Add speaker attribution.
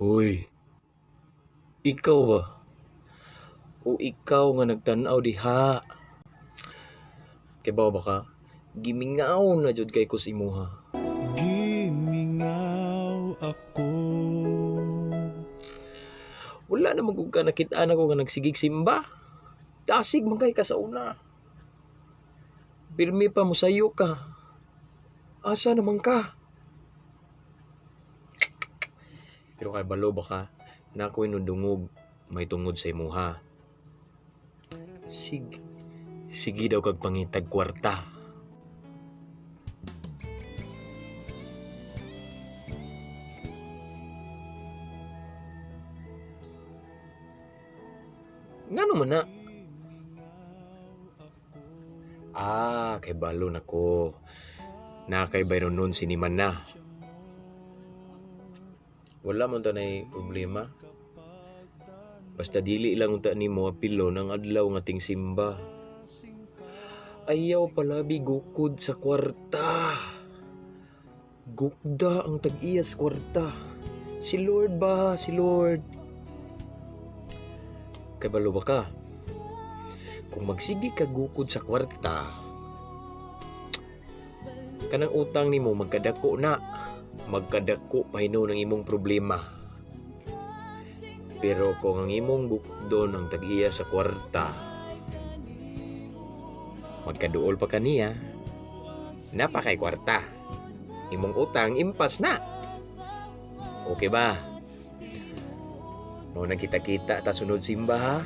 Speaker 1: Hoy, ikaw ba? O ikaw nga nagtan-aw diha? Kibaw ba ka? Gimingaw na jud kay ko sa imuha.
Speaker 2: Gimingaw ako.
Speaker 1: Wala na man ka nakit-an ako nga nagsigig simba. Dasig man kay ka sa una. Pirmi pa mosayo ka. Asa naman ka? Pero kay balo ba ka? Na ako'y nudungog may tungod sa imuha. Sige daw kag pangitag kwarta. Ngano man na? Ah, kay balo nako. Na kay bayron nun siniman na. Wala man ta nay problema. Basta dili lang unta nimo apilo ng adlaw nga ting simba. Ayaw palabi gukod sa kwarta. Gukda ang tag-iyas kwarta. Si Lord ba? Si Lord. Kay balo ba ka? Kung magsige ka gukod sa kwarta, kanang utang nimo magkadako na. Magkadako pa hinuon ang imong problema. Pero kung ang imong gukdon ang tag-iya sa kwarta, magkaduol pa kaniya, napakay kwarta. Imong utang impas na. Okay ba? Mao nang kita-kita ta sunod simba ha.